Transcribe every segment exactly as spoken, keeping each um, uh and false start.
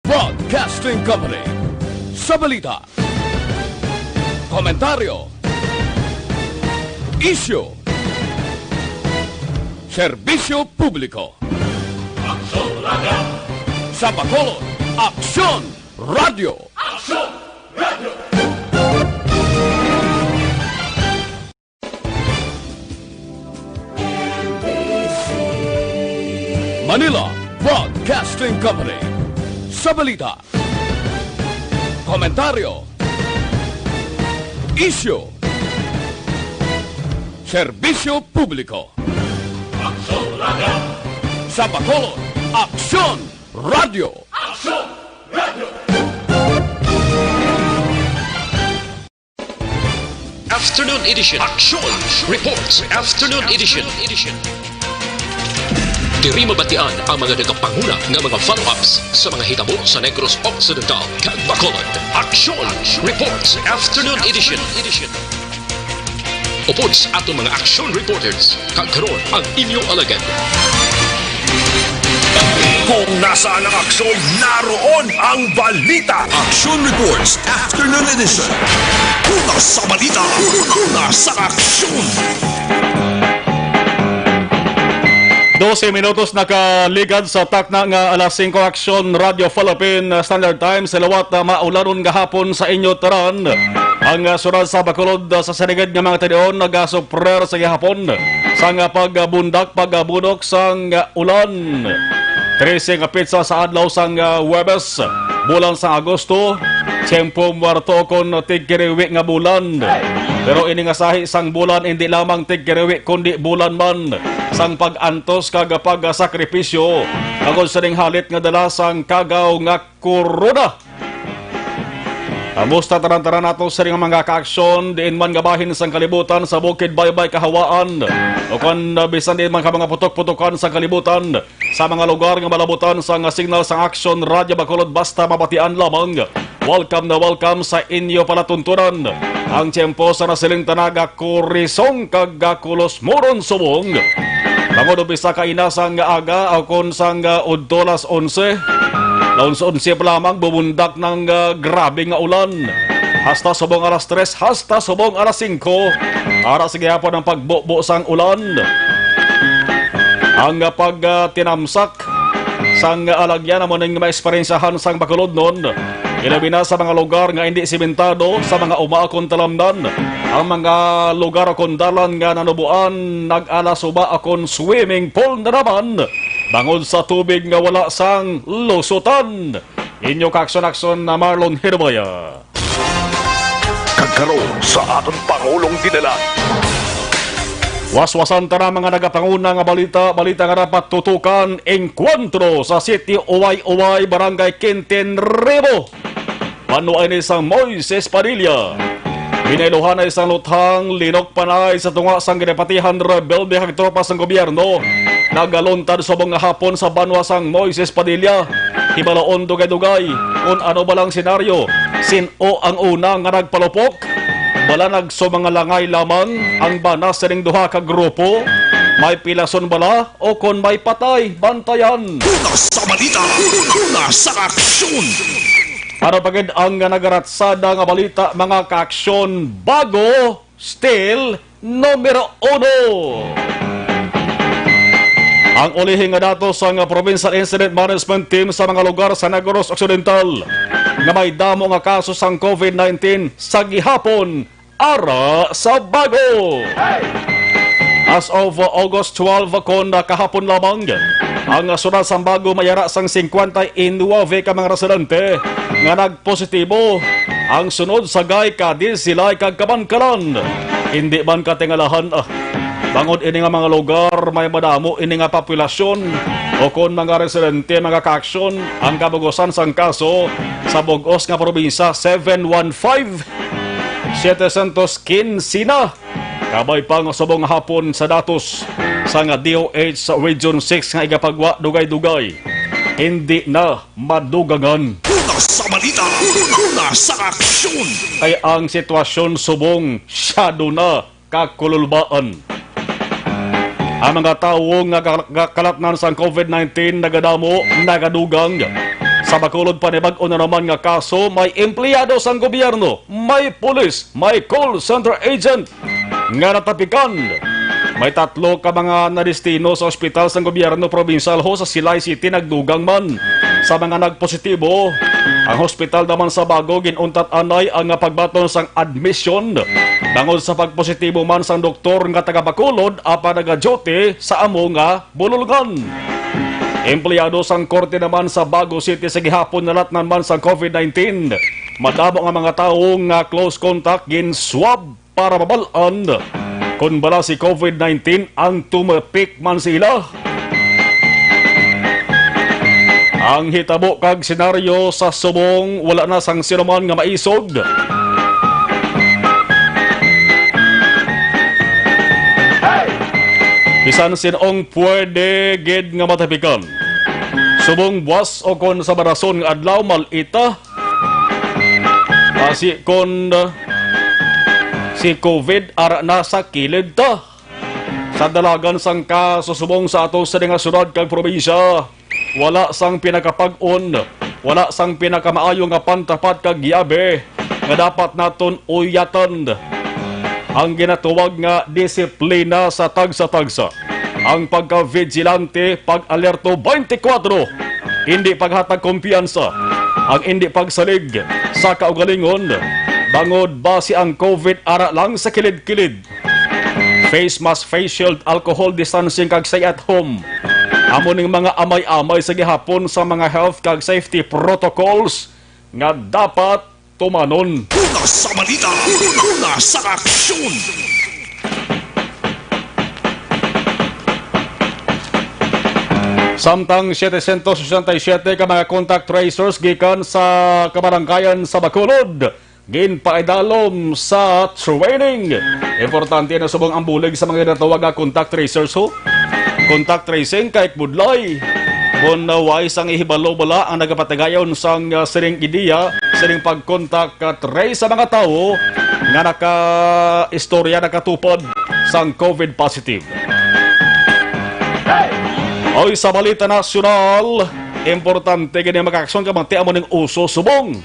Broadcasting Company. Sa balita, komentaryo, isyu, serbisyo publiko. Aksyon Radio! Sa Bacolod, Aksyon Radio! Aksyon Radio! Manila Broadcasting Company. Sa balita, komentaryo, isyu, serbisyo publiko. Aksyon Radio! Sa Bacolod, Aksyon Radio! Aksyon Radio! Afternoon Edition. Action Reports Afternoon Edition. Diri mabatian ang mga nagapanguna nga mga follow-ups sa mga hitabo sa Negros Occidental kag Bacolod. Action Reports Afternoon Edition. Upod sa aton mga action reporters, kag karon ang inyo alagad. Kung nasaan ang aksyon, naroon ang balita. Action Reports Afternoon Edition. Una sa balita, una sa aksyon. Dose minutos nakaligad sa takna nga alas singko, Aksyon Radio Philippine Standard Time. Sa liwat, ah, maulanon nga hapon sa inyo tanan. Ang, ah, syudad sa Bacolod, ah, sa silingan nga mga tinion, nagasuprer sa gihapon sang, ah, pagbundak, pagbunok sang, ah, ulan. Trese nga petsa sa adlaw sang, ah, Huwebes, bulan sang Agosto, tiyempo muerto kon tigkiriwi nga bulan. Pero ini nga sahi sang bulan indi lamang tigkiriwi kundi bulan man sang pag-antos kag pagsakripisyo, bangod sa ning halit nga dala sang kagaw nga korona. Kamusta tanan-tanan nato sa mga kaaksyon diin man nga bahin sang kalibutan, sa bukid, baybay, kahawaan, o kon, uh, bisan diin man ka mga putok-putokan sang kalibutan, sa mga lugar nga malabutan sang signal sang Aksyon Radio Bacolod, basta mabatian lamang. Welcome na welcome sa inyo palatuntunan. Ang tiyempo sa nasiling tanaga kurisong kag gakulos muron subong. Bangod umpisa kaina sang aga, o kon sang, ah, udto alas onse. Alas onse pa lamang, bubundak ng, ah, grabe nga ulan. Hasta subong alas tres, hasta subong alas singko. Ara sa gihapon ang pagbubo sang ulan. Ang, ah, pag, ah, tinamsak sang alagyan amo ning maeksperiensyahan sang Bacolodnon, ilabi na sa mga lugar nga indi simentado, sa mga uma kon talamnan, ang mga lugar kon dalan nga nanuboan, nag-alasuba kon swimming pool na naman bangod sa tubig nga wala sang lusutan. Inyo kaaksyon-aksyon na Marlon Hirbaya. Kag karon sa aton Pangulong Dinala. Waswasan ta na mga nagapanguna nga balita, balita nga dapat tutukan, engkwentro sa Sitio Uway-Uway, Barangay Quintin Rebo. Banwa ini sang Moises Padilla. Binayluhan na isang luthang linok panay sa tunga sang ginapatihan rebelde kag tropa sang gobyerno. Nagaluntad subong nga hapon sa banwa sang Moises Padilla. Hibaluon dugay-dugay kon ano bala ang senaryo. Sin-o ang una nga nagpalupok? Bala nagsumangalangay lamang ang bana sining duha ka grupo? May pilason bala o kon may patay? Bantayan. Una sa balita, una sa aksyon. Ano pa gid ang nagaratsada nga balita, mga kaaksyon, bago? Still numero uno. Ang ulihi nga datos sang Provincial Incident Management Team sa mga lugar sa Negros Occidental nga may damo nga kaso sang COVID nineteen sa gihapon ara sa Bago. As of August twelve, kon kahapon lamang, ang syudad sang Bago may ara sang singkwenta y nuwebe ka mga residente nga nag positibo. Ang sunod sa Gay, Cadiz, Silay, kag Kabankalan. Hindi man katingalahan, ah, bangod ini nga mga lugar may madamo ini nga populasyon o kon mga residente, mga kaaksyon, ang kabugusan sang kaso sa bug-os nga probinsya, seven one five, setecientos quince na. Kabay pa nga subong hapon sa datos sang D O H sa Region six nga igapagwa dugay-dugay, hindi na madugangan. Una sa balita, una sa aksyon. Kay ang sitwasyon subong syado na kakululbaan. Ang mga tawo nga ka-, ka-, kalatnan sang COVID nineteen nagadamo, nagadugang. Sa Bacolod, panibag-o na naman nga kaso, may empleyado sang gobyerno, may pulis, may call center agent nga natapikan. May tatlo ka mga nadestino sa ospital sang gobyerno probinsyal ho sa Silay City nagdugang man sa mga nagpositibo. Ang hospital naman sa Bago, ginuntat anay ang pagbaton sang admission bangod sa pagpositibo man sang doktor nga taga Bacolod apan naga-duty sa amo nga bululngan. Empleyado sang korte naman sa Bago City sa gihapon nalatnan man sang COVID nineteen. Madamo nga mga tawo nga close contact gin-swab para mabal-an kon bala si COVID nineteen ang tumapik man sa ila. Ang hitabo kag senaryo sa subong wala na sang sinuman nga maisog. Bisan sin-ong pwede gid nga matapikan. Subong buwas o kon sa marason nga adlaw, mal-ita. Basi kon si COVID ara na sa kilid ta. Sa dalagan sang kasusubong sa ato sa nga syudad kag probinsya, wala sang pinakapag-on, wala sang pinakamaayo nga pantapat kag yabe nga dapat naton uyatan. Ang ginatawag nga disiplina sa tagsa-tagsa, ang pagka-vigilante, pag-alerto twenty-four, hindi paghatag kumpiyansa, ang hindi pagsalig sa kaugalingon, bangod basi ang COVID ara lang sa kilid-kilid. Face mask, face shield, alcohol distancing, kag stay at home. Amo ning mga amay-amay sa gihapon sa mga health kag safety protocols nga dapat tumanon. Una sa balita, una sa aksyon. Samtang setecientos sesenta y siete ka mga contact tracers gikan sa kabaranggayan sa Bacolod ginpaidalom sa training. Importante na subong ang bulig sa mga ginatawag nga contact tracers, ho. Contact tracing kay budlay. Kon way sang ihibalo bala ang nagapatigayon sang, ah, sining ideya, sining pag-contact, ah, trace sa mga tawo nga naka-istorya, nakatupad sang COVID positive. Oy, sa balita nasyonal, importante gani makaaksyon kay bangti amo ning uso subong.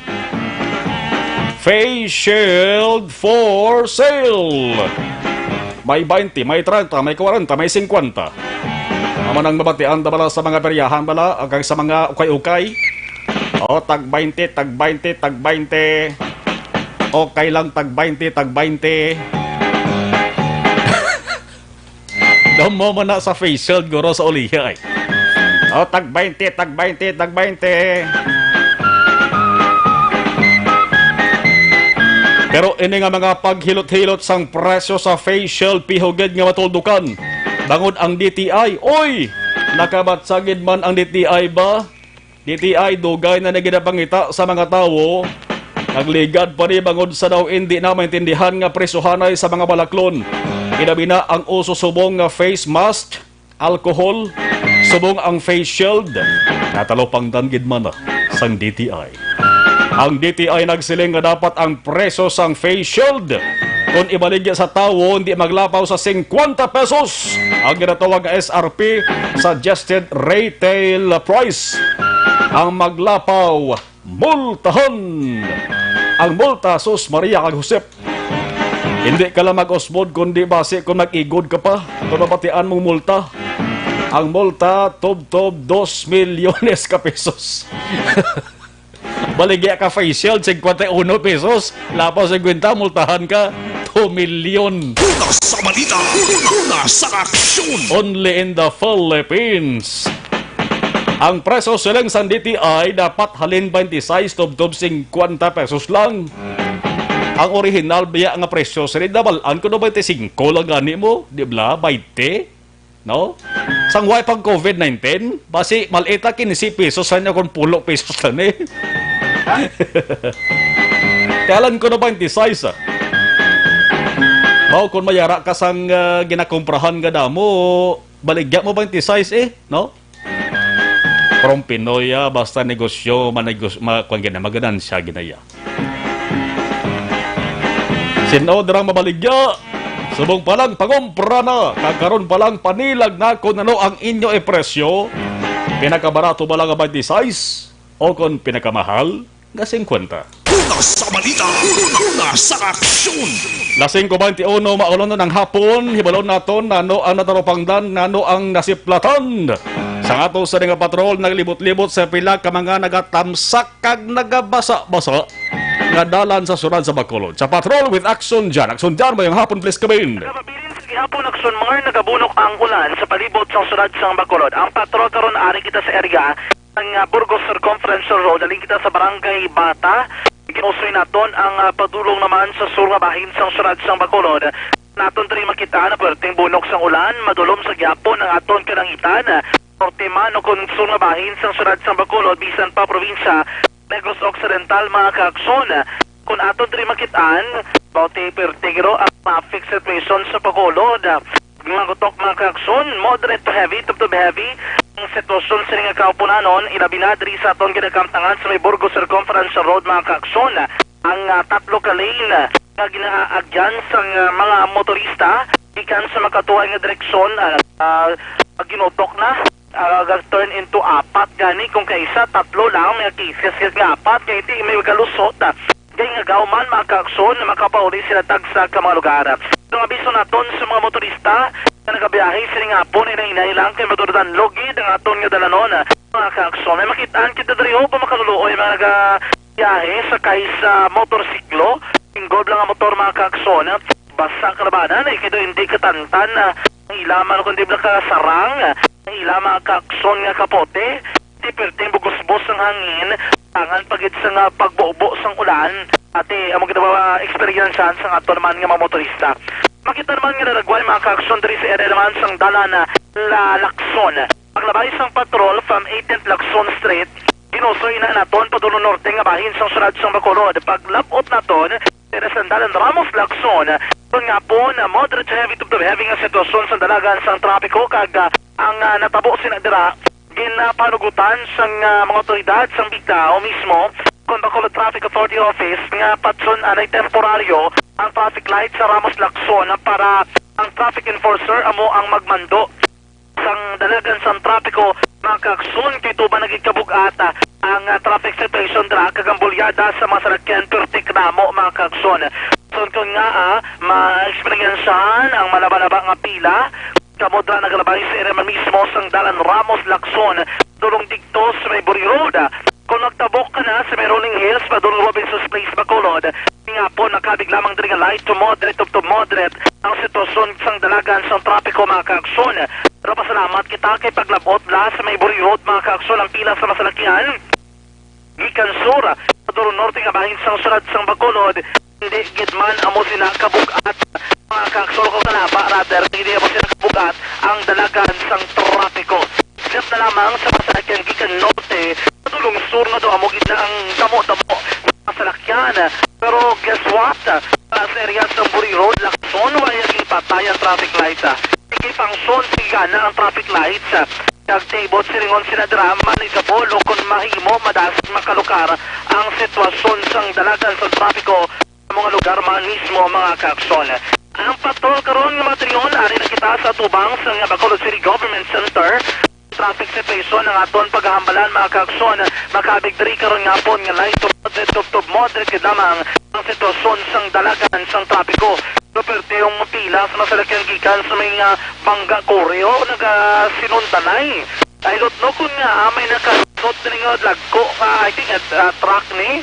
Face shield for sale. May twenty, may treinta, may kwarenta, may singkwenta. Amo nang mabatian ta bala sa mga peryahan bala, kag sa mga ukay-ukay. O, tag twenty, tag twenty, tag twenty. Okay lang, tag twenty, tag twenty. Damo man na sa face shield, guro, sa ulihi, ay. O, tag twenty, tag twenty, tag twenty. Pero ini nga mga paghilot-hilot sang presyo sa face shield, pihugid nga matuldukan. Bangod ang D T I, oy! Nakabatsagid man ang D T I ba? D T I, dugay na ni ginapangita sa mga tawo. Nagligad pa ni bangod sa daw indi na maintindihan nga presyuhanay sa mga balaklon. Ilabi na ang uso subong nga face mask, alcohol, subong ang face shield. Natalupangdan gid man na sang D T I. Ang D T I nagsiling nga dapat ang presyo sang face shield kon ibaligya sa tawo, hindi maglapaw sa singkwenta pesos. Ang ginatawag nga S R P, suggested retail price, ang maglapaw, multahan. Ang multa, sus, Maria kag Josep. Hindi ka lang mag-usbod, kundi basi kung mag-igod ka pa, kung mabatian mong multa. Ang multa, tubtob, dos milyones ka pesos. Baligya ka face shield, singkwenta y uno pesos. Lapaw singkwenta, multahan ka two milyon. Una sa balita, una sa aksyon. Only in the Philippines. Ang presyo siling sang D T I dapat halin twenty-six tubtob singkwenta pesos lang. Ang orihinal biya nga presyo, sila nabal-an ko no twenty-singko lang gani mo, di bala? Twenty? No? Sang way pang COVID nineteen, basi mal-ita quince pesos sa inyo kung pulo pesos lang eh. Kalan ko na ba yung twenty-six, ah? Mao kung mayara ka sang, ah, ginakomprahan nga damo, baligya mo ba yung twenty-six eh, no? From Pinoy, ah, basta negosyo, manegos-, ma-, kuwan gina-, maganansya ginaya. Sin-o dirang mabaligya? Subong pa lang pangumpra na, kag karon pa lang panilag na kung ano ang inyo ipresyo. Pinakabarato ba lang ang twenty-six? o kon pinakamahal nga singkwenta. Una sa balita, una sa aksyon. Las singko bente uno, maulon na ng hapon, hibalon naton na ano ang natarupangdan, na ano ang nasiplatan. Sa ato sa nga patrol, naglibot-libot sa pila ka mga nagatamsak kag nagabasa-basa nga dalan sa syudad sa Bacolod. Sa Patrol with Action Jan. Action Jan, mayong hapon, please come in. Nagapabilin sa gihapon, Action Mar, nagabunok ang ulan sa palibot sang syudad sang Bacolod. Ang patrol karon ari kita sa area sang, ah, Burgos Circumferential Road. Halin kita sa Barangay Bata. Ginusoy naton ang, ah, padulong naman sa sur nga bahin sang syudad sang Bacolod. Naton diri makita na perting bunok sang ulan, madulom sa gihapon ang aton kalangitan. Norte man o kon sur nga bahin sang syudad sang Bacolod, bisan pa probinsya Negros Occidental, mga kaakson. Kung aton diri makitaan, bauti perting ro ang traffic situation sa Bacolod. Magutok, mga kaakson, moderate to heavy, tubtob heavy ang sitwasyon sini nga kaupunanon, ilabi na diri sa aton ginakamtangan sa may Burgos Circumferential Road, mga kaakson. Ang, ah, tatlo ka lane nga ginaagyan sang, ah, mga motorista gikan sa makatuhay nga direksyon, ah, ah, ginutok na, ah, ga-turn into apat gani, kung kaisa tatlo lang mga cases, nga apat kay di may galusot, ah, kay nga gawman, mga kaakson, makapauli sila tagsa ka mga lugar. Ang abiso naton sa mga motorista nga nagabiyahe sining hapon, hinay-hinay lang kay madurdan lugid ang aton nga dalanon, mga kaakson. May makitaan kita diri, o, pa makaluluoy mga nagabiyahe sakay sa motorsiklo, involved lang ang motor, mga kaakson. Basa kalabanan, eh, kay daw hindi katantan, ah, ang ila man kundi bala kasarang, ah, ang ila mga kaakson nga kapote. Di perting bugos-bos ang hangin, tangan pa gid sa nga pagbubo sang ulan. Ati, amo gid ang mga eksperyensyahan sang ato naman nga mga motorista. Makita naman nga naragway, mga kaakson, diri sa area naman sang dalan, ah, La Lacson. Paglabay sang patrol from eighteenth Lacson Street, ginusoy na naton padulong norte nga bahin sang syudad sang Bacolod. Paglab-ot naton, Tere Sandalan Ramos Lacson, kon nga po na moderate to heavy to heavy nga sitwasyon sa dalagan sang trapiko kag, ah, ang, ah, natabo sina dira ginapanugutan sang, ah, mga otoridad sang BICDAO mismo kon Bacolod Traffic Authority Office nga patson anay temporaryo ang traffic light sa Ramos Lacson para ang traffic enforcer amo ang magmando sang dalagan sang trapiko, mga kaakson, kay tuban naging kabug-at, ah, ang, ah, traffic situation dira kag ang bulyada sa mga salakyan perti kadamo, mga kaakson. Sangtod nga, ah, ma-eksperyensyahan ang malaba-laba nga pila, kamo dira nagalabay sa area man mismo sang dalan Ramos Lacson, dulong didto sa may Buri Road. Kung nagtabok ka na sa may Rolling Hills, padulong Robinson's Place, Bacolod, nga po nakabig lamang diri nga light to moderate, to, to moderate ang sitwasyon sang dalagan sang trapiko, mga kaakson. Pero pasalamat kita kay paglabot la sa may Buri Road, mga kaakson, ang pila sa masalakyan gikan sur, padulong norte nga bahin sang syudad sang Bacolod, hindi gid man amo sina kabug-at, mga kaakson, kung talaba, rather, hindi amo sina kabug-at ang dalagan sang trapiko. Except na lamang sa masalakyan gikan norte, padulong sur nga daw amo gid na ang damo-damo nga masalakyan. Pero guess what? Para sa area sa Buri Road, Lacson, wala gid patay ang traffic light. Sige, function, sige gana ang traffic lights. Kag tibot, silingon sila dira, manigabol o kung mahimo, madasig makalukar ang sitwasyon sang dalagan sa trapiko sa mga lugar man mismo, mga kaakson. Ang patrol karon nga mga tion, ari na kita sa tubang sa nga Bacolod City Government Center. Traffic situation ang aton paghahambalan, mga kaakson. Makabig diri karon nga hapon nga light to moderate, to, to moderate gid lamang ang sitwasyon sang dalagan sang trapiko. Pero perti ang pila sa masalakyan gikan sa may nga Bangga Koreo nagasinundanay. Ay, lutno kun nga, ah, may nakasot diri nga lagko nga, I think, at, ah, truck ni.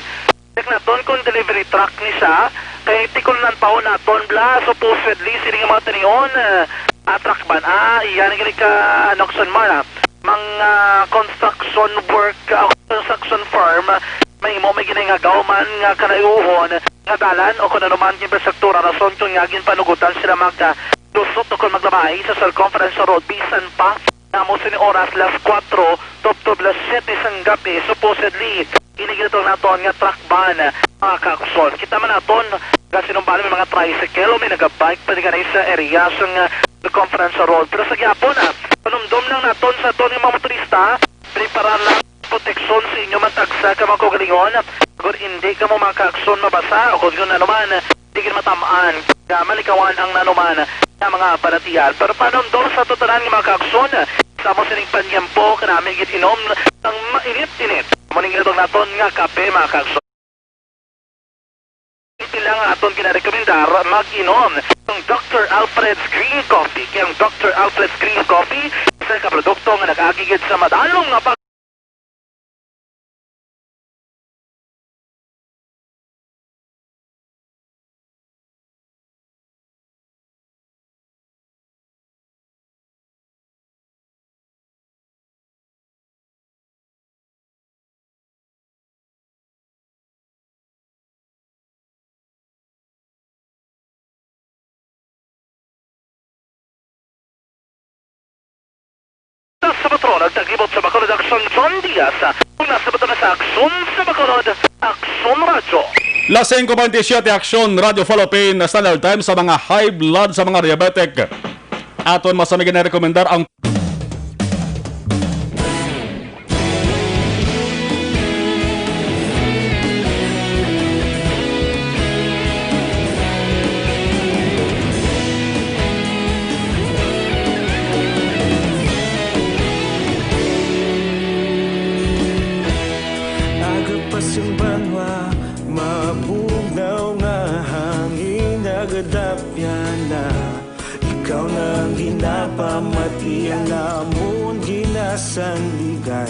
Check naton kung delivery truck ni siya. Kay tikon lang pa naton bla, supposedly, sini nga mga tinion, ah, ah, truck van. Ah, iya ni gani ka, ano, Action Mar, ah. Mga construction work, ah, construction firm, ah, may imo may ginangagaw man nga kanayuhon nga dalan o kung ano man infrastruktura, rason kung nga ginpanugutan sila mag, ah, lusot o kung maglabay sa Circumferential Road, bisan pa namo sini oras las kuwatro tubtob las siyete sang gabi, supposedly. Ini ginatawag naton nga truck ban, mga kaakson. Kita man naton, kasinumbali may mga tricycle o may nagabike pa di kanay sa area sang, ah, Circumferential Road. Pero sa gihapon, ah, panumdom lang naton sa aton nga mga motorista, prepara lang proteksyon sa inyo man tagsa ka mga kaugalingon. Kung hindi kamo mga kaakson mabasa o kung ano man, di gid matamaan, nga malikawan ang nanuman nga mga balatian. Pero panumdom sa tutanan nga mga kaakson, sa mo sining panyempo, kanami gid inom ang mainit-init Maninglibang naton nga kape, mga kaagsoon. Pila nga aton ginarekomendar mag-inom ang Doctor Alfred's Green Coffee. Kay ang Doctor Alfred's Green Coffee, isa ka produkto nga nag-agi gid sa madalom nga pag- Sa Patrol, nagtagibot sa Bacolod, Aksyon John Diaz. Kung nasa Bacolod, sa Aksyon sa Bacolod, Aksyon Radyo. Las singko bentisiete, Aksyon Radyo Philippine Standard Time sa mga high blood, sa mga diabetic. Aton masami ginarekomendar ang Aga pa sing banwa, mabugnaw nga hangin, nagadapyan na. Ikaw na ang ginapamati, ang amon ginasandigan.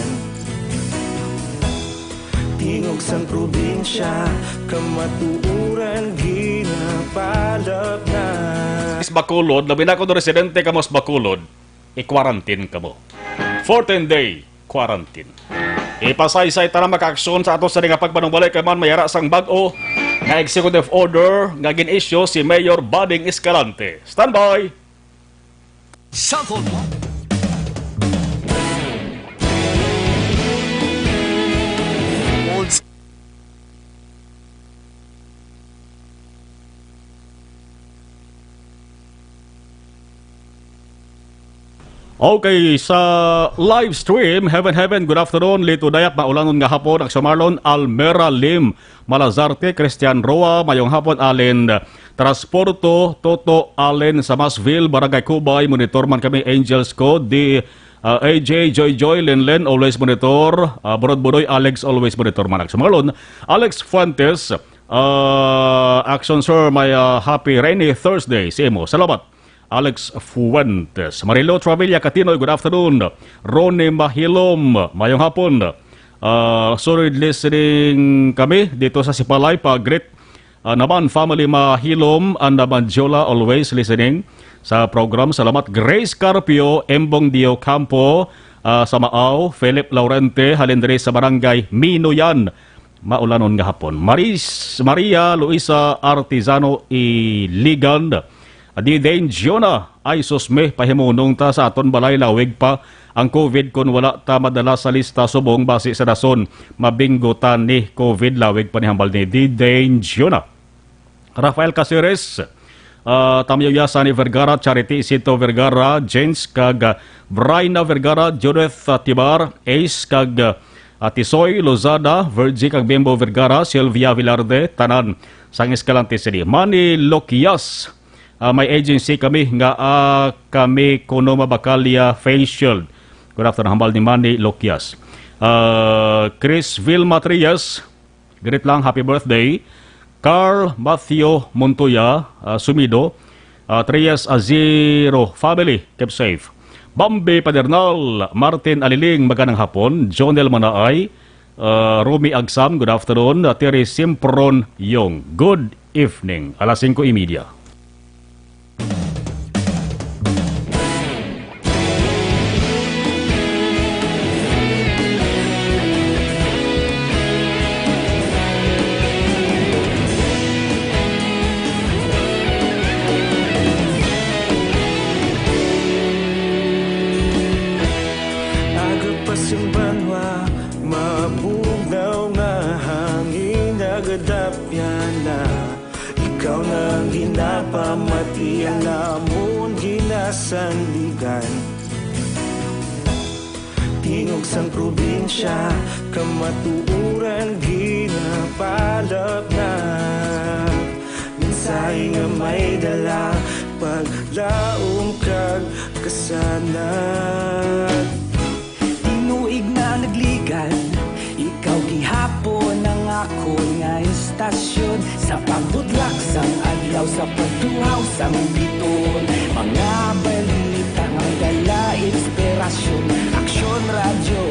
Tingog sang probinsya, kamatuoran ginapalapnan. Sa Bacolod, labi na kung residente ka mo sa Bacolod, i-quarantine ka mo. Fourteen day quarantine. Ipasaysay ta na makaaksyon sa ato sa nga pagpanumbalik kay man may ara sang bag-o nga executive order nga gin-issue si Mayor Bading Escalante. Standby! Cellphone mo. Old Okay, sa live stream, Heaven Heaven, good afternoon. Lito Dayap, maulanon nga hapon, Aksyon Marlon, Almera Lim, Malazarte, Christian Roa, mayong hapon, Allen Transporto, Toto, Allen sa Masville, Barangay Cubay, monitor man kami, Angels Code, di, ah, A J, Joy Joy, Len Len, always monitor, ah, Brod Budoy, Alex, always monitor man, Aksyon Marlon, Alex Fuentes, ah, Action Sir, may, ah, happy rainy Thursday sa imo. Salamat. Alex Fuentes. Marilo Travilla Catinoy, good afternoon. Ronnie Mahilom, mayong hapon. Ah, solid listening kami dito sa Sipalay. Pa-greet, ah, naman, family Mahilom and Mandiola, always listening sa program. Salamat. Grace Carpio, Embong Dio Campo, ah, sa Maaw, Philip Laurente, halin diri sa Barangay Minoyan. Maulanon nga hapon. Maris, Maria Luisa Artizano Iligan, di Dane Jonah, ay sus, me, pahimunong ta sa aton balay, lawig pa ang covid, kun wala ta madala sa lista subong basi sa dason, mabinggo ta ni covid, lawig pa ni hambal ni di Dane Jonah. Rafael Caceres, ah, Tamyo Yasa ni Vergara, Charity Isidro Vergara, Jens kag, ah, Bryna Vergara, Judith, ah, Tibar, Ace kag, ah, Tisoy Lozada, Virgie kag Bimbo Vergara, Sylvia Velarde, tanan sang Escalante City. Manny Loquias, ah, may agency kami nga, ah, kami kuno mabakalia face shield. Good afternoon, hambal ni Manny Loquias. Ah, Chris Vilma Trias, greet lang, happy birthday. Carl Matthew Montoya, ah, Sumido, ah, Trias Aziro family, keep safe. Bambi Padernal, Martin Aliling, maganang hapon. Jonel Manaay, ah, Romy Agsam, good afternoon. Ah, Terry Simpron Yong, good evening. Alas singko y media. Aga pa sing banwa, mabugnaw nga hangin, nagadapyan na. Ikaw na ang ginapamati, ang amon ginasandigan. Tingog sang probinsya, kamatuoran ginapalapnap. Mensahe nga may dala, paglaom kag kasanag. Tinuig na nagligad, ikaw Kun nga istasyon, sa pagbutlak sang adlaw, sa pagtuhaw sang bituon, mga balita nga may dala inspirasyon. Aksyon Radyo,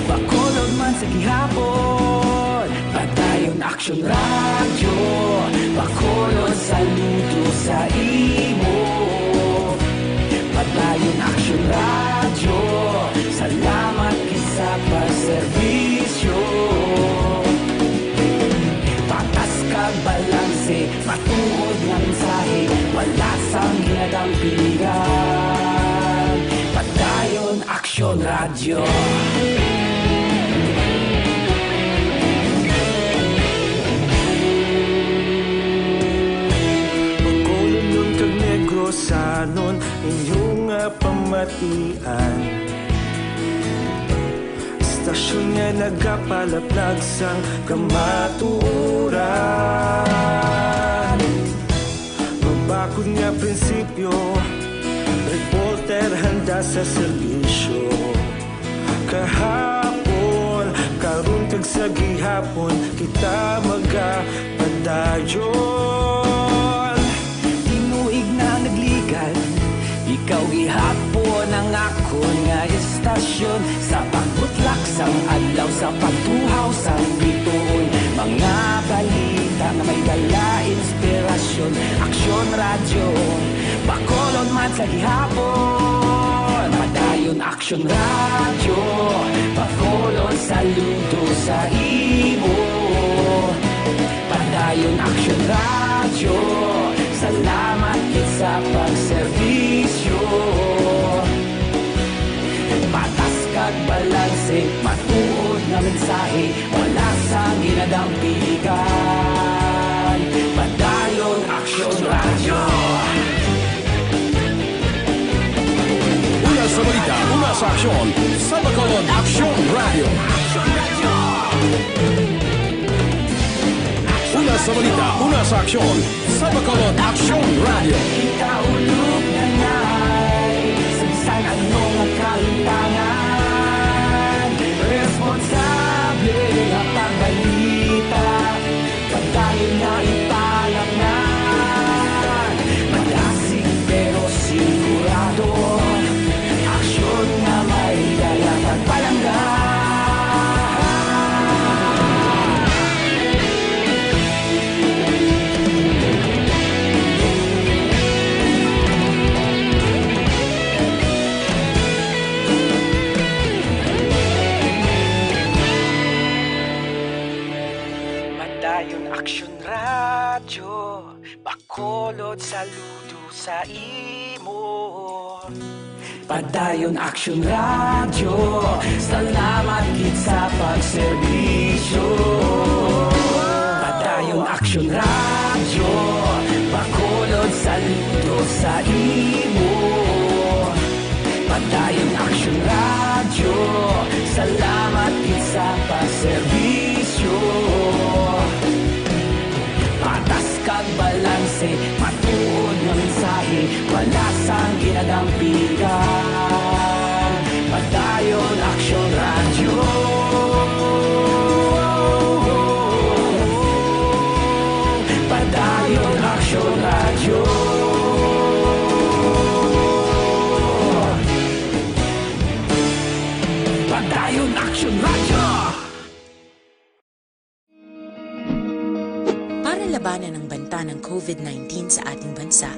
Bacolod man sa gihapon. Padayon Aksyon Radyo, Bacolod saludo sa imo. Padayon Aksyon Radyo, salamat gid sa pagserbisyo. Patas kag balanse, matuod nga mensahe, wala sang ginadampigan. Padayon Aksyon Radyo. Bacolodnon kag Negrosanon, inyo nga pamatian. Istasyon nga nagapalaplag sang kamatuoran. Mabakod nga prinsipyo, reporter handa sa serbisyo. Kahapon, karon kag sa gihapon, kita magapadayon. Tinuig na nagligan, ikaw gihapon ang akon nga istasyon. Sa pagbutlak sang adlaw, sa pagtuhaw sang bituon, mga balita nga may dala inspirasyon. Aksyon Radyo, Bacolod man sa gihapon. Padayon Aksyon Radyo, Bacolod saludo sa imo. Padayon Aksyon Radyo, salamat gid sa pagserbisyo. Patas kag balanse, matuod nga mensahe, wala sang ginadampigan. Padayon Aksyon Radyo. Una sa balita, una sa aksyon, sa Bacolod Aksyon Radyo. Una sa balita, una sa aksyon, sa Bacolod Aksyon Radyo. Ikaulo na ngay sa bisan ano nga kahimtangan, responsable nga pagbalita. Padayon na ipalangnan, madasig pero sigurado. Aksyon nga may dala kag palangga. Padayon Aksyon Radyo, Bacolod saludo sa imo. Padayon Aksyon Radyo, salamat gid sa pagserbisyo. Padayon Aksyon Radyo, Bacolod saludo sa imo. Padayon Aksyon Radyo, salamat gid sa pagserbisyo. Patas kag balanse, matuod nga mensahe, wala sang ginadampigan. Padayon Aksyon Radyo. Padayon Aksyon Radyo. Padayon Aksyon Radyo. Para labanan ang banta ng COVID nineteen sa ating bansa,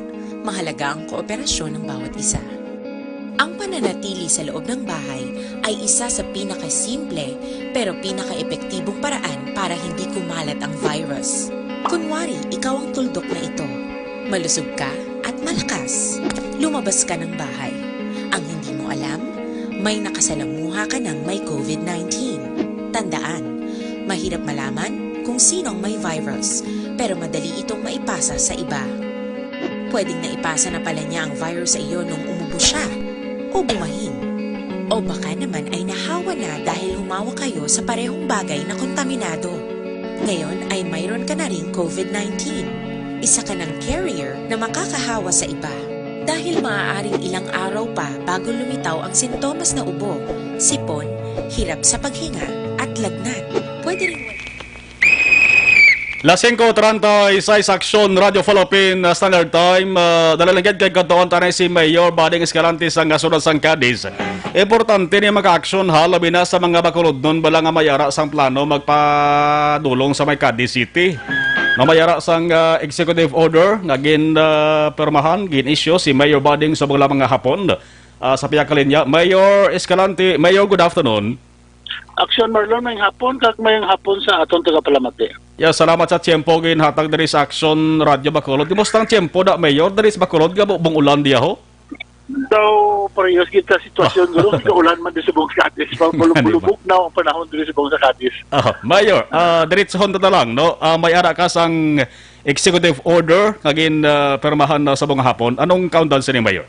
mahalaga ang kooperasyon ng bawat isa. Ang pananatili sa loob ng bahay ay isa sa pinakasimple pero pinakaepektibong paraan para hindi kumalat ang virus. Kunwari, ikaw ang tuldok na ito. Malusog ka at malakas. Lumabas ka ng bahay. Ang hindi mo alam, may nakasalamuha ka ng may COVID nineteen. Tandaan, mahirap malaman kung sino ang may virus, pero madali itong maipasa sa iba. Pwedeng naipasa na pala niya ang virus sa iyo nung umubo siya, o bumahin. O baka naman ay nahawa na dahil humawak kayo sa parehong bagay na kontaminado. Ngayon ay mayroon ka na ring COVID nineteen. Isa ka ng carrier na makakahawa sa iba. Dahil maaaring ilang araw pa bago lumitaw ang sintomas na ubo, sipon, hirap sa paghinga, at lagnat. Pwede rin wal- Las singko treinta y seis, Aksyon, Radyo Philippine, uh, Standard Time. Uh, dala lang gid kay katuan tanay si Mayor Buding Escalante sang kasunod sang Cadiz. Importante ni maka-aksyon, ha, labi na sa mga bakulodnon bala nga may ara sang plano magpadulong sa may Cadiz City. Nga may ara sang, uh, executive order nga gin, uh, pirmahan, gin-issue si Mayor Buding sa mga hapon. Uh, sa pihak kalinya, Mayor Escalante, Mayor, good afternoon. Aksyon, Marlon, mayong hapon, kag mayong hapon sa aton tagapalamati. Ya, salamat sa tiyempo ginhatag diri sa Aksyon Radyo Bacolod. Kumusta ang tiyempo da, Mayor, diri sa Bacolod nga bu-, bung ulan diya ho? Daw parehas kita sitwasyon, guro, kaulan man di subong sa Cadiz. Ano ba? Bulubog na ang panahon diri subong sa Cadiz. Ah, Mayor, ah, diretsohon ta na lang, no? Ah, may ara ka sang executive order nga gin, ah, pirmahan na sa mga hapon. Anong kaundan sini, Mayor?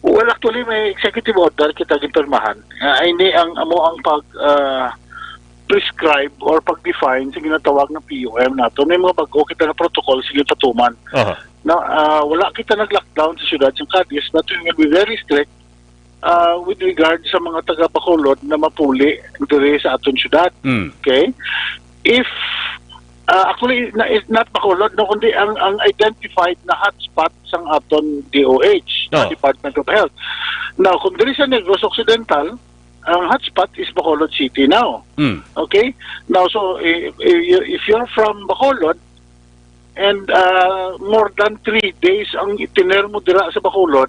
Well, actually, may executive order kita ginpirmahan. Ah, ini ang amo ang pag, ah, prescribe or pag-define sa ginatawag ng P U M nato. May mga bago kita na protocol sa ginpatuman. Aha. Na, ah, wala kita nag-lockdown sa siyudad sa Cadiz, but we will be very strict, ah, with regard sa mga taga Bacolod na mapuli diri sa aton siyudad. Mm. Okay? If, ah, actually, na, is not Bacolod, no, kundi ang, ang identified na hotspot sang aton D O H, na Oh. Department of Health. Now, kung diri sa Negros Occidental, ang hotspot is Bacolod City now. Mm. Okay? Now, so, if, if you- if you're from Bacolod, and, ah, more than three days ang itiner mo dira sa Bacolod,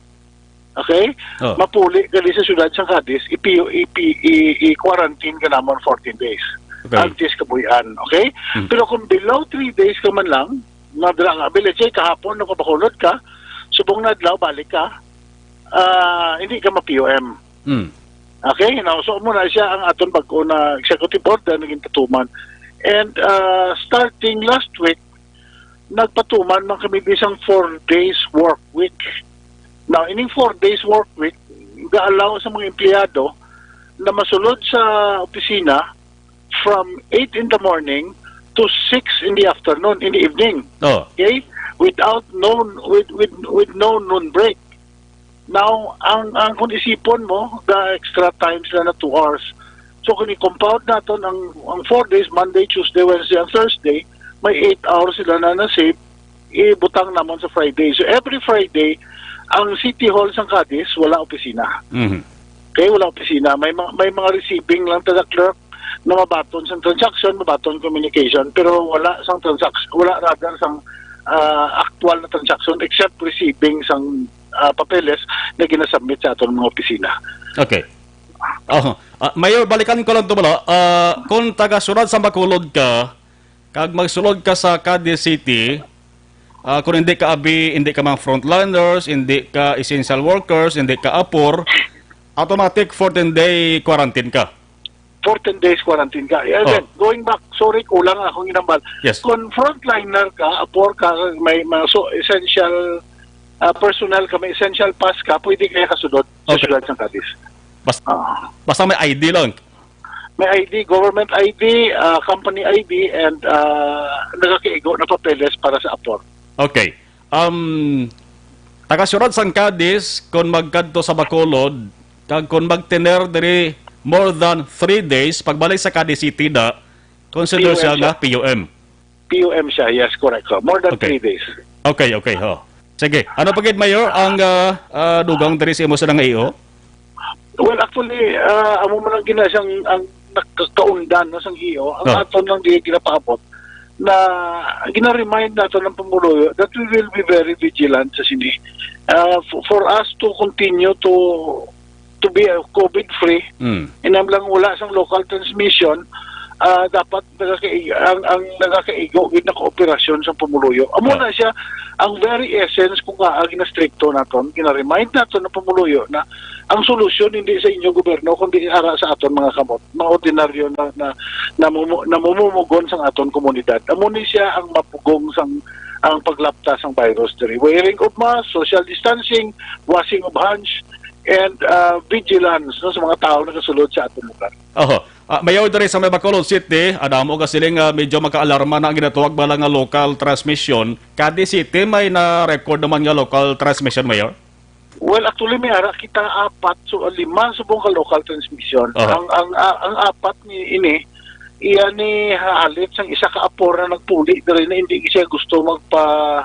okay? Oh. Mapuli ka di sa siyudad sang Cadiz, ipi-, ipi-, i-, i-quarantine ka namon fourteen days. Okay. Antes kabuhian, okay? Hmm. Pero kung below three days ka man lang, na dira nga, let's say, kahapon nakabakulod ka, subong na adlaw, balik ka, ah, hindi ka ma-P U M. Hmm. Okay, now, so mo na siya ang aton bag-o na executive order na ginpatuman. And, ah, starting last week, nagpatuman man kami bisang four days work week. Now, ining four days work week, ga-allow sa mga empleyado na masulod sa opisina from eight in the morning to six in the afternoon, in the evening. Oh. Okay? Without no, with, with, with no noon break. Now, ang, ang kung isipon mo, ga extra time sila na two hours. So, kung i-compound naton ang, ang four days, Monday, Tuesday, Wednesday, and Thursday, may eight hours sila na na-save, ibutang namon sa Friday. So, every Friday, ang City Hall sang Cadiz, wala opisina. Mhm. Okay, wala opisina. May ma-, may mga receiving lang taga clerk na mabaton sang transaction, mabaton communication, pero wala sang transaction, wala rather sang, ah, actual na transaction except receiving sang, ah, papeles na ginasubmit sa aton mga opisina. Okay. Oh, ah, Mayor, balikan ko lang to bala. Ah, kung taga siyudad sang Bacolod ka, kag magsulod ka sa Cadiz City, ah, kung hindi ka abi, hindi ka mga frontliners, hindi ka essential workers, hindi ka apor, automatic fourteen-day quarantine ka. Fourteen days quarantine ka. Yeah, Oh. Again, going back, sorry, kulang akong inambal. Yes. Kung frontliner ka, apor ka, may mga so, essential, ah, personnel ka, may essential pass ka, pwede kaya kasulod sa Okay. Siyudad ng Cadiz. Bas-, Ah. Basta may I D lang. May I D, government I D, ah, company I D, and, ah, nagakaigo na papeles para sa apor. Okay. Um, taga siyudad sang Cadiz, kung magkadto sa Bacolod, kag kung magtener diri more than three days, pagbalik sa Cadiz City na, consider P U M siya siya. nga P U M. P U M siya, yes, correct. So, more than Okay. three days. Okay, okay, ho. Sige, ano pa gid, Mayor, ang, ah, ah, dugang diri sa imo sa nang E O? Well, actually, ah, amo man ang gina-, siyang, ang nakakaundan, no, sang E O, ang Ah. aton lang di ginapaabot na gina-remind nato ng pumuluyo that we will be very vigilant sa sini. Ah, f-, for us to continue to to be, uh, COVID-free, Mm. inam lang wala sang local transmission, ah, dapat nagaka-, ang, ang nagakaigo gid na kooperasyon sa pumuluyo. Amo Ah. na siya ang very essence kung nga ang ginastrikto naton, gina-remind naton ang pumuluyo na ang solusyon hindi sa inyong gobyerno, kundi ara sa aton mga kamot, mga ordinaryo na, na, namumu-, namumumugon sa aton komunidad. Amo ni siya ang mapugong sang, ang paglapta sang virus diri. Wearing of mask, social distancing, washing of hands, and, ah, vigilance, no, sa mga tawo nagasulod sa aton lugar. Oho. Ah, Mayor, diri sa may Bacolod City, ada mo ka siling, ah, medyo makaalarma na ang ginatawag bala nga local transmission. Cadiz City may na-record naman nga local transmission, Mayor? Well, actually, may ara kita apat, so, lima subong ka local transmission. Aha. Ang, ang, ah, ang apat ni ini, iya ni hahalin sang isa ka apor na nagpuli diri na hindi siya gusto magpa-,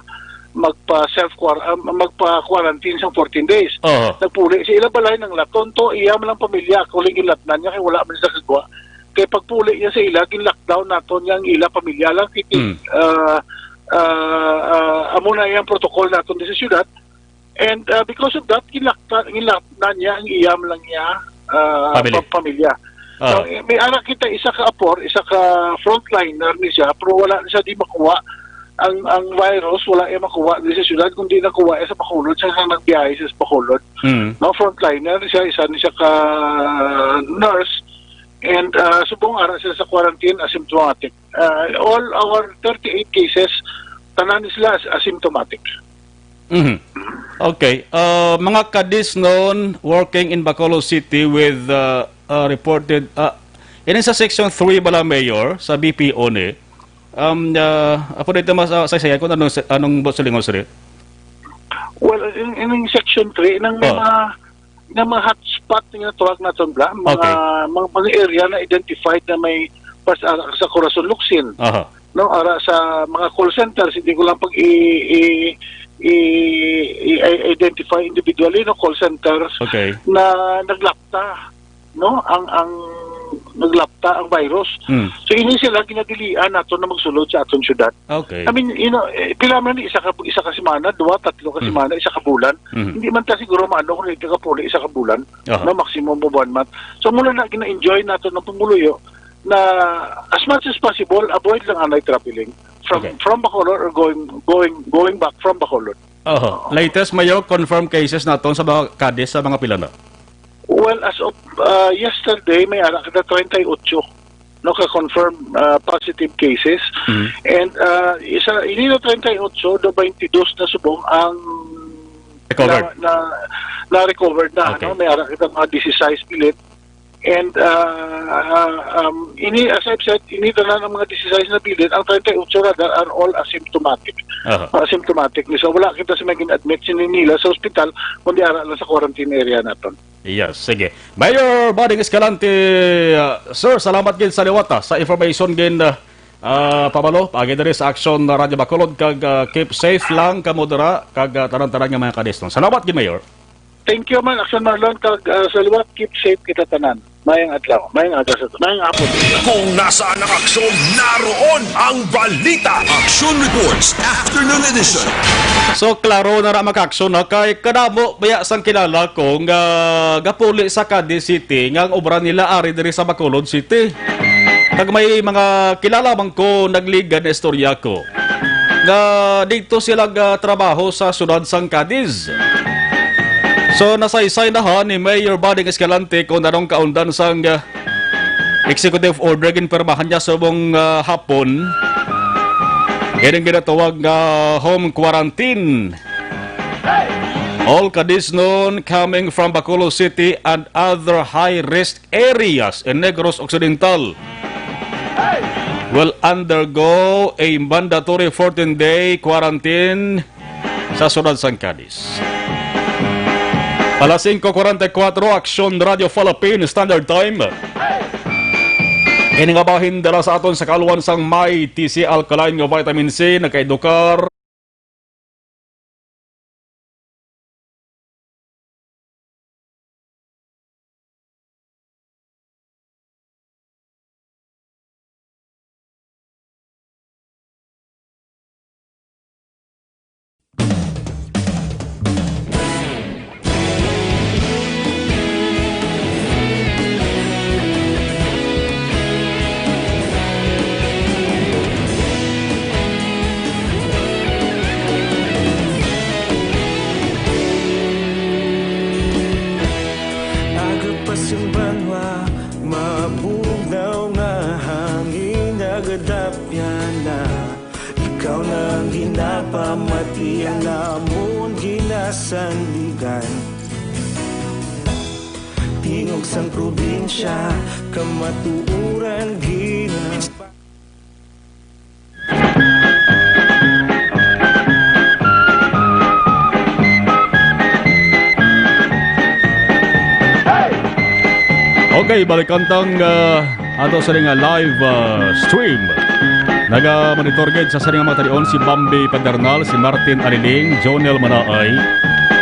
magpa-self quar-, ah, magpa-quarantine sang fourteen days. Oho. Nagpuli sa ila balay, nanglaton to, iya man lang pamilya, ako lang ginlatnan niya kay wala man siya kagwa. Kay pagpuli niya sa ila, gin-lockdown naton niya ang ila pamilya lang, kay ti-, Mm. ah, ah, ah, amo na iyang protocol naton di sa syudad. And, ah, because of that, ginlakta-, ginlatnan niya ang iyam lang niya, ah, Family. pa-, pamilya. Ah. So, eh, may ara kita isa ka apor, isa ka frontliner ni siya, pero wala siya di makuha ang, ang virus, wala iya makuha di sa syudad, kundi nakuha iya sa Bacolod, siya ang nagbiyahe sa Bacolod. Mm. No, frontliner siya, isa ni siya ka nurse, and, ah, subong ara siya sa quarantine, asymptomatic. Ah, all our thirty-eight cases, tanan sila as-, asymptomatic. Mhm. Okay. Uh, mga Cadiz noon working in Bacolod City with, uh, uh, reported, uh, ini sa Section three bala, Mayor, sa B P O ni. Um, uh, apo dito mas, uh, sa saya kung anong, anong buot silingon, sir? Well, in, in Section three, nang may Oh. mga nga mga hotspot nga tawag naton bala, mga, Okay. mga, mga area na identified na may pas-, ah, sa Corazon Locsin, Aha. no, ara sa mga call centers, hindi ko lang pag i-, i-, i-, i-, identify individually, no, call centers Okay. na naglapta, no, ang, ang naglapta ang virus. Hmm. So, ini sila ginadilian nato na magsulod sa aton syudad. Okay. I mean, you know, eh, pila man ni isa ka, isa ka semana, duwa, tatlo ka Hmm. semana, isa ka bulan. Mhm. Hindi man ta siguro maano kung hindi ka puli isa ka bulan, Aha. no, maximum of one month. So, muna na gina-enjoy nato ng pumuluyo na as much as possible, avoid lang anay traveling from, Okay. from Bacolod or going, going, going back from Bacolod. Oho. Latest, Mayor, confirmed cases naton sa mga Cadiz, sa mga pila na? Well, as of, uh, yesterday, may ara kita treinta y ocho, no, ka-confirm, uh, positive cases. Mhm. And, uh, isa, ini na treinta y ocho, do twenty-two na subong ang Recovered. na, na, na-recovered na, Okay. ano, may ara kita mga disisais pilit. And, uh, uh, um, ini, as I've said, ini tanan ang mga disisais na pilit, ang treinta y ocho rather are all asymptomatic. Aha. Asymptomatic. So, wala kita sa may gin-admit sini nila sa ospital, kundi ara lang sa quarantine area naton. Yes, sige. Mayor Buding Escalante, uh, sir, salamat gid sa liwat, ah, sa information gid, uh, uh, pabalo, pagi diri sa Action Radio Bacolod, kag, uh, keep safe lang kamo dira, kag, uh, tanan-tanan nga mga Cadiz noon. Salamat gid, Mayor. Thank you man, Action Marlon, kag, uh, sa liwat, keep safe kita tanan. Mayang adlaw, mayang aga sa, mayang hapon. Kung nasaan ang aksyon, naroon ang balita. Action Reports, Afternoon Edition. So, klaro na ra, mga ka-aksyon, ha, kay kadamo baya sang kilala ko nga gapuli sa Cadiz City nga ang obra nila ari diri sa Bacolod City. Kag may mga kilala man ko nagligad na istorya ko nga dito sila gatrabaho sa siyudad sang Cadiz. So, nasaysay na ha ni Mayor Buding Escalante kung anong kaundan sang, ah, executive order ginpirmahan niya subong, ah, hapon. Ining ginatawag nga home quarantine. All Cadiznon coming from Bacolod City and other high-risk areas in Negros Occidental will undergo a mandatory fourteen-day quarantine sa siyudad sang Cadiz. Alas singko kuwarenta y kuwatro, Aksyon Radio Philippine Standard Time. Ini nga bahin dala sa aton sa kaalwan sang May T C Alkaline nga vitamin C, nakaedukar. Aga pa sing banwa, mabugnaw nga hangin nagadapyan na. Ikaw na ang ginapamati, ang amon ginasandigan. Tingog sang probinsya, kamatuoran gina- Okay, balikan tang, ah, ato sa nga live, ah, stream. Naga-monitor gid sa sining mga talion si Bambi Padernal, si Martin Aliling, Jonel Manaay,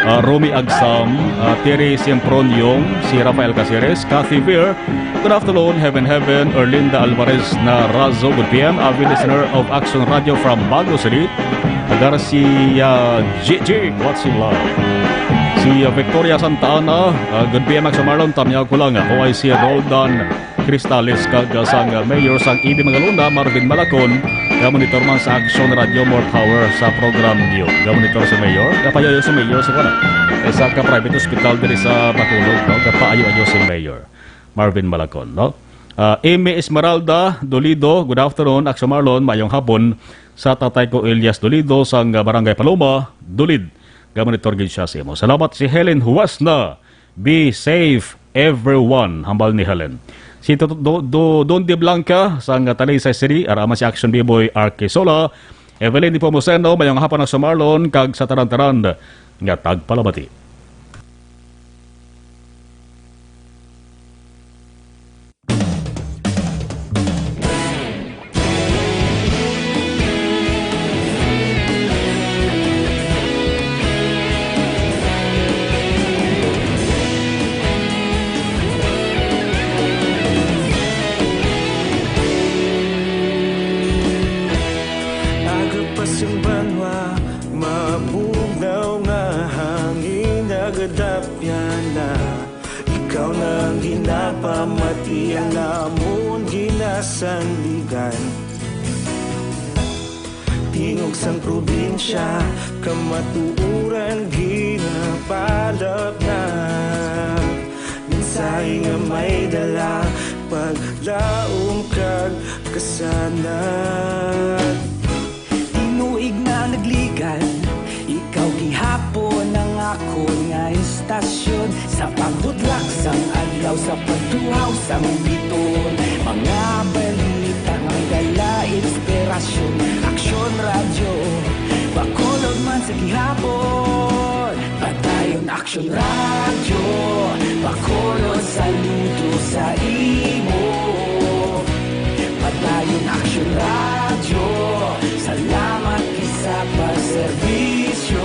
ah, Romy Agsam, ah, Terry Sempron Yong, si Rafael Caceres, Cathy Veer. Good afternoon, Heaven Heaven, Erlinda Alvarez Narazo. Good P M, avid listener of Action Radio from Bago City. Garcia G G, watching live. Si, uh, Victoria Santa Ana, uh, good P M, Max Marlon, tamyaw ko lang, uh, ako ay si Roldan Cristales, kag, uh, sang, uh, Mayor sang E D Mangalona, Marvin Malacon, nga monitor man sa Action Radio, more power sa program niyo. Nga monitor si Mayor, kapayayo si Mayor sa wala. Eh, sa ka-private hospital diri sa Bacolod, no? Kapaayo-ayo si Mayor Marvin Malacon, no? Ah, Amy Esmeralda Dolido, good afternoon. Action Marlon, mayong hapon. Sa tatay ko, Elias Dolido, sang Barangay Paloma, Dulid. Gamonitor gid siya sa imo. Salamat si Helen Huasna. Be safe, everyone, hambal ni Helen. Si Do-, Do-, Do-, Don De Blanca, sang Talisay City, ara man si Action B-Boy Arquisola, Evelyn Nepomuceno, mayong hapon na sa Marlon, kag sa tanan-tanan nga tagpalamati. Aga pa sing banwa, mabugnaw nga hangin nagadapyan na. Ikaw na ang ginapamati, ang amon ginasandigan. Tingog sang probinsya, kamatuoran ginapalapnap. Mensahe nga may dala, paglaom kag kasanag. Tinuig na nagligad, ikaw gihapon ang akon nga estasyon. Sa pagbutlak sang adlaw, sa pagtuhaw sang biton, mga balita nga may dala inspirasyon. Aksyon Radyo, Bacolod man sa gihapon. Padayon Aksyon Radyo, Bacolod, saludo sa imo. Padayon Aksyon Radyo, salamat gid sa pagserbisyo.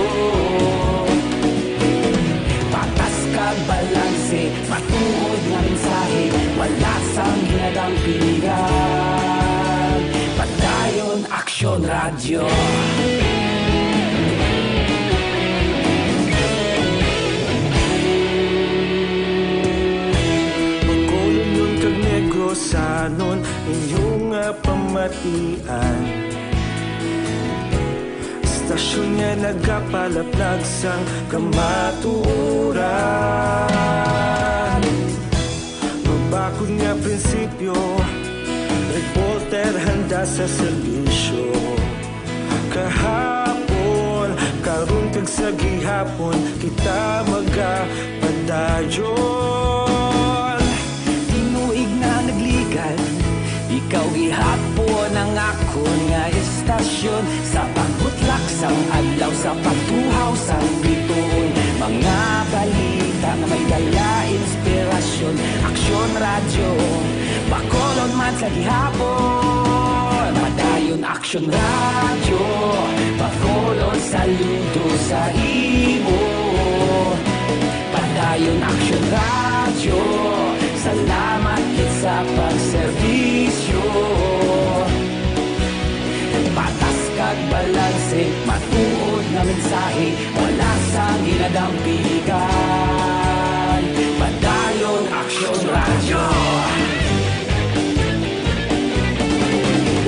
Patas kag balanse, matuod nga mensahe, wala sang ginadampingan. Padayon Aksyon Radyo. Bacolodnon kag Negrosanon, inyo nga pamatian. Estasyon nga nagapalaplag sang kamatuoran. Mabakod nga prinsipyo, reporter handa sa serbisyo. Kahapon, karon kag sa gihapon, kita magapadayon. Tinuig na nagligad, ikaw gihapon ang akon nga estasyon. Sa pagbutlak sang adlaw, sa pagtuhaw sang bituon, mga balita nga may dala inspirasyon. Aksyon Radyo, Bacolod man sa gihapon. Padayon Aksyon Radyo, Bacolod, saludo sa imo. Padayon Aksyon Radyo, salamat gid sa pagserbisyo. Patas kag balanse, matuod nga mensahe, wala sang ginadampigan. Padayon Aksyon Radyo.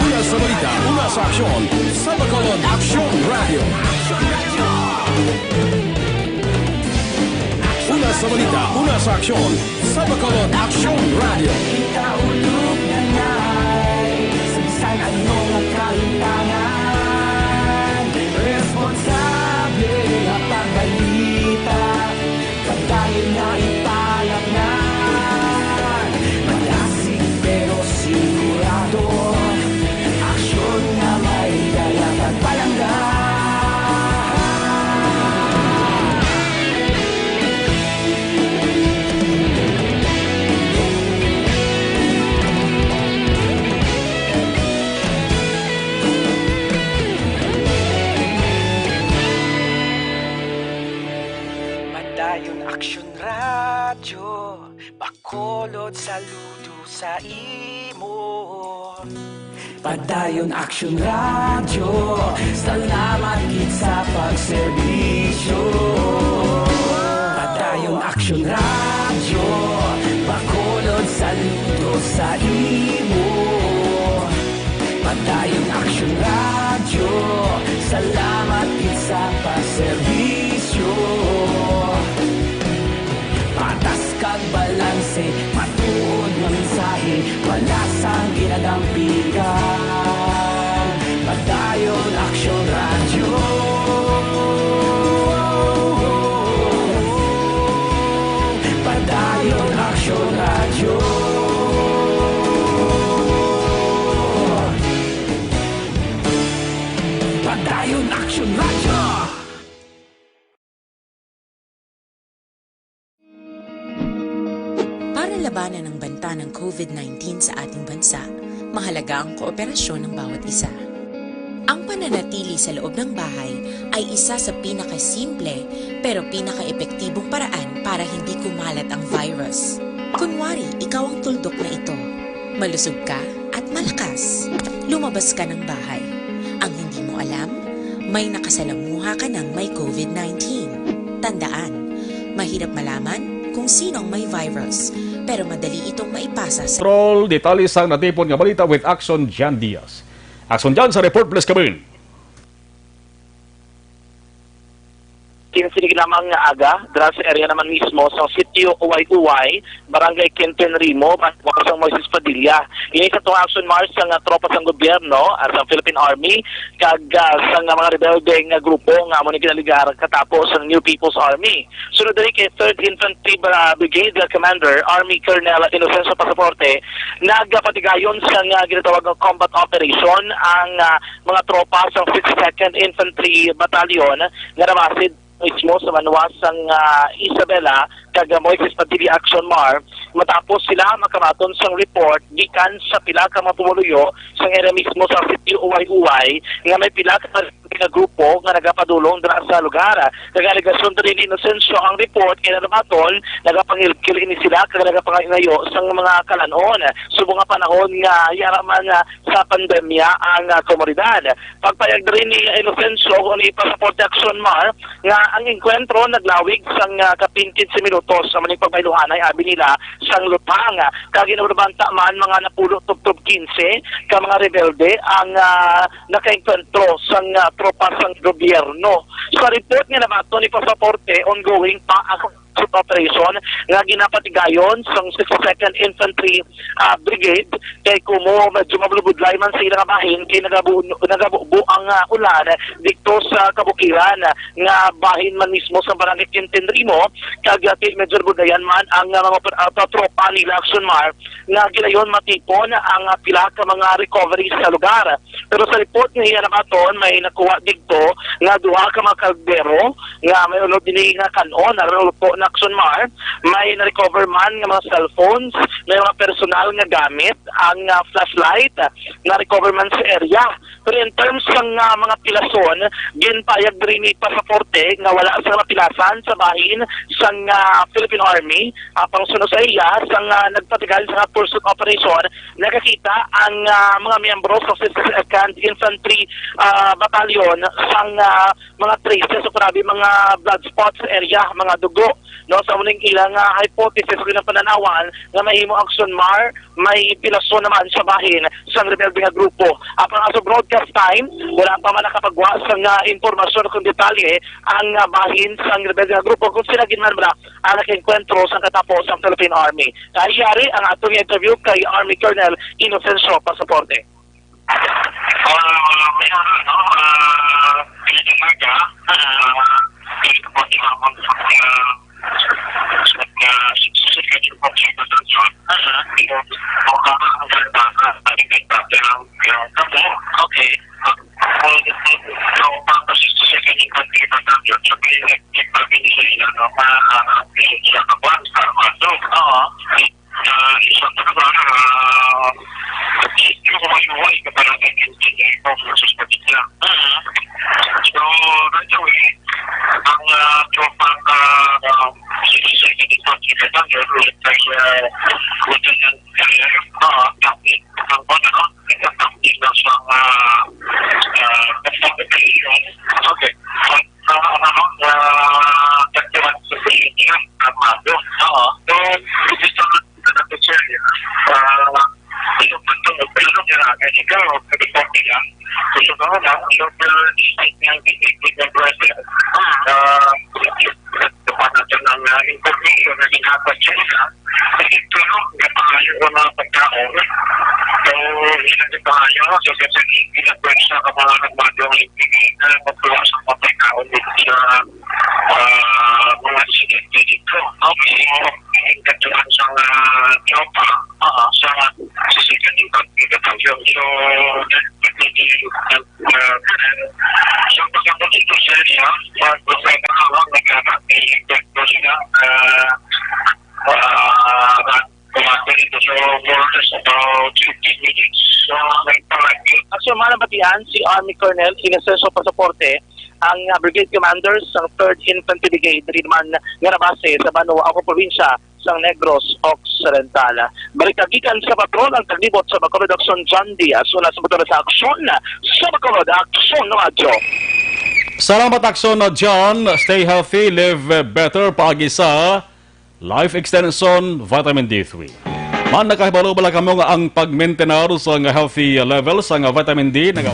Una sa balita, una sa aksyon, sa Bacolod Aksyon Radyo. Una sa balita, una sa aksyon, sa Bacolod Aksyon Radyo. Kita ulog na ngay, sa bisan ano nga kahintangan, responsable nga pagbalita. Padayon na ipalapnan, madasig pero sigurado. Aksyon nga may dala kag palangga. Saludo sa imo. Padayon Action Radio, salamat gid sa pagserbisyo. Padayon Action Radio, Bacolod, saludo sa imo. Padayon Action Radio, salamat gid sa pagserbisyo. Patas kag balanse, matuod nga mensahe, wala sang ginadampigan. Padayon Action Radio. Padayon Action Radio. Padayon Action Radio. Para labanan ang banta ng COVID nineteen sa ating bansa, mahalaga ang kooperasyon ng bawat isa. Ang pananatili sa loob ng bahay ay isa sa pinakasimple pero pinakaepektibong paraan para hindi kumalat ang virus. Kunwari, ikaw ang tuldok na ito. Malusog ka at malakas. Lumabas ka ng bahay. Ang hindi mo alam, may nakasalamuha ka ng may COVID nineteen. Tandaan, mahirap malaman kung sino ang may virus, pero madali itong maipasa sa Troll, detalye sang natipon nga balita with Action Jan Diaz. Action Jan sa report, please, Kabin. Kinsinig lamang nga aga, dira sa area naman mismo sa Sitio Uway-Uway, Barangay Quintin Rimo, Banuas sang Moises Padilla. Ini sa tuwa action march sang, ah, tropa sang gobyerno, ah, sang Philippine Army, kag, ah, sang mga rebelde nga grupo nga amo ni ginaligar katapo sang New People's Army. Sunod diri kay Third Infantry Bra-, Brigade Commander Army Colonel Inocencio Pasaporte, nagapatigayon sang, ah, ginatawag nga combat operation ang, ah, mga tropa sang Sixth Second Infantry Battalion nga namasid mismo sa Manuas sang, ah, Isabela kag Moises Padilla Action Mar matapos sila makamaton sang report gikan sa pila ka mga pumuluyo sang area mismo sa Sitio Uway-Uway nga may pila ka mga grupo nga nagapadulong dira sa lugar. Kag alegasyon diri ni Inocencio ang report kay nanabaton nagapangilkil ini sila kag nagapangayo sang mga kalan-on subong nga panahon nga yara man, ah, sa pandemya ang, ah, komunidad. Pagpayag diri ni Inocencio o ni Pasaporte Action Mar nga ang engkwentro naglawig sang, ah, kapin kinse minutos sa maning pagbayluhanay abi nila sang lutang. Kag ginabanta man mga napulo tubtob kinse ka mga rebelde ang, ah, nakaengkwentro sang, ah, tropa sang gobyerno. Sa report nga nabaton ni Pasaporte, ongoing pa ang operation nga ginapatigayon sang Sixth Second Infantry, ah, Brigade, kay kumo medyo mabulbudlay man sa ila nga bahin kay nagabu-, nagabubo ang, ah, ulan didto sa kabukiran nga bahin man mismo sa Barangay Quintin Rimo, kag, ah, kay medyo nabudlayan man ang, ah, mga oper-, ah, tropa nila Action Mar nga gilayon matipon ang, ah, pila ka mga recovery sa lugar. Pero sa report nga iya nabaton, may nakuha didto nga duha ka mga kaldero nga may unod dini nga kan-on aron luto na Action Mar. May na-recover man nga mga cellphones, may mga personal nga gamit, ang, ah, flashlight, na-recover man sa area. Pero in terms sang, ah, mga pilason, ginpayag diri ni Pasaporte nga wala sa napilasan sa bahin sang, ah, Philippine Army. Apang suno sa iya, sang, ah, nagpatigayon sa pursuit operation, nakakita ang, ah, mga miyembro sa Sixth Second Infantry, ah, Battalion sang, ah, mga traces o grabe mga blood spots sa area, mga dugo, no? Sa uning ilang, ah, hypothesis o ilang pananawan nga mahimo Action Mar may pilason naman sa bahin sang rebelde nga grupo. Apang as of broadcast time, wala pa man nakapagwa sang, ah, impormasyon kung detalye ang, ah, bahin sang rebelde nga grupo kung sila gid man bala ang nakaengkwentro sang katapo sang Philippine Army. Kay yari ang atong interview kay Army Colonel Inocencio Pasaporte. Ah, may araw, no? Ah, pinagamaga, ah, pinagamaga, ah, sa, sa, sa, sa, Okay. Oo. Mm. So, right away, ang, ah, tropa ka, ah, Second Infantry Alexander, ulit kay, ah, Lieutenant Colonel, ah, Captain, ang ano, ang Captain ng isang, ah, ah, transportation. Okay. At, ah, ano, ah, tagpuan sa sitwasyon, armado. Oo. So, gusto na, na, sir, ah, so, pero kaya, kaya ikaw, sa reporting, ah, gusto ko na, so, pero, statement, statement ng driver, ah, kapag ang, ah, information na ginagawa siya, kasi ito, no, may pangayo ng mga pagkaon. So, hindi na pangayo, so, kasi hindi na pwede sa mga nagmado ang hindi na magkuha sa mga pagkaon dito sa, ah, mga residente dito. Okay, yung katuan sa, ah, tropa, ah, sa sisikan yung pagkakataon. So, uh, so, pagkakot ito sa area, pag-, pag-, pag-, pag-, pag-, pag-, pag-, pag-, pag-, pag-, ah, kumain ito. So, more or less about fifteen minutes. So, may pangagyo. Aksyon, Manabatian, si Army Colonel Inocencio Pasaporte, ang, ah, Brigade Commander sang Third Infantry Brigade, diri man nga nabase sa Banwa, Oco Provincia, sang Negros Occidental. Balita gikan sa Bacolod, ang taglibot sa Bacolod Aksyon, John Diaz. Una sa motor sa Aksyon, sa Bacolod, Aksyon Radyo. Salamat, Aksyon John. Stay healthy, live better. Paagi sa Life Extension Vitamin D three. Man, nakahibalo bala kamo nga ang pagmintenar sa nga healthy level sa nga vitamin D naga-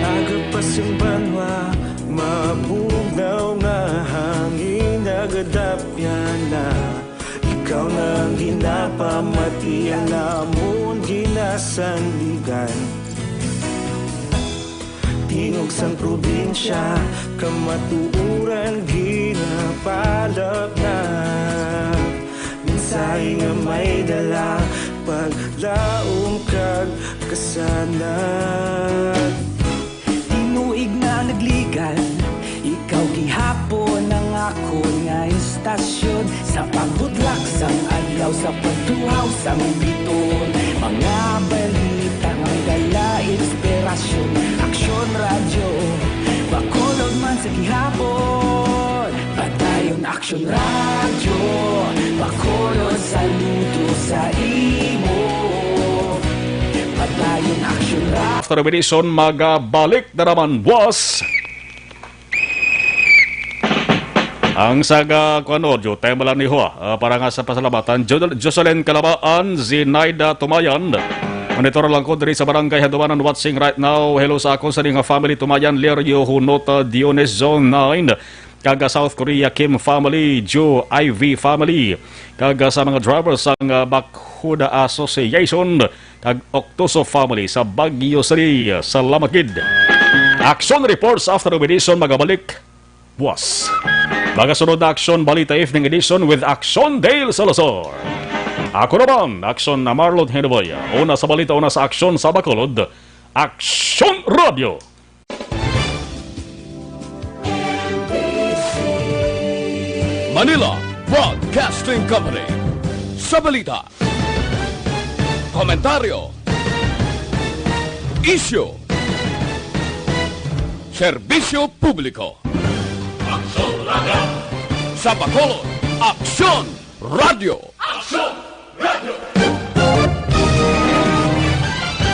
Agapas ang banwa, mabugnaw nga hangin, nagadapyan na. Ikaw na ang ginapamati, ang amon ginasandigan. Tingog sang probinsya, kamatuoran ginapalapnat. Mensahe nga may dala, paglaom kag kasanag. Tinuig na nagligan, ikaw gihapon ang akon nga istasyon. Sa pagbudlak sang adlaw, sa pagtuhaw sang biton, mga balita nga may dala inspirasyon. Aksyon Radyo, Bacolod man sa gihapon. Padayon Aksyon Radyo, Bacolod, saludo sa imo. Padayon Aksyon Radyo. After meditation, magabalik na naman, boss. Ang saga, kuan, audio, time lang ni Hua, ah, para nga sa pasalamatan, Jo-, Jocelyn Calabaan, Zinaida Tumayan. Monitor lang ko diri sa Barangay Haduanan, watching right now. Hello sa akon sa nga family, Tumayan, Lerio, Hunota, Diones, Zone nine. Kag, ah, South Korea, Kim family, Ju, Ivy family. Kag, ah, sa mga drivers sang, ah, Bakhuda Association, kag Octoso family sa Baguio City. Salamat gid. Action reports after the edition, magabalik buwas. Magasunod na Action Balita Evening Edition with Action Dale Salazar. Ako naman, Action na Marlon Henoboy. Una sa balita, una sa aksyon sa Bacolod, Action Radio. Manila Broadcasting Company. Sa balita, komentaryo, isyu, serbisyo publiko. Aksyon Radio. Sa Bacolod, Aksyon Radio. Aksyon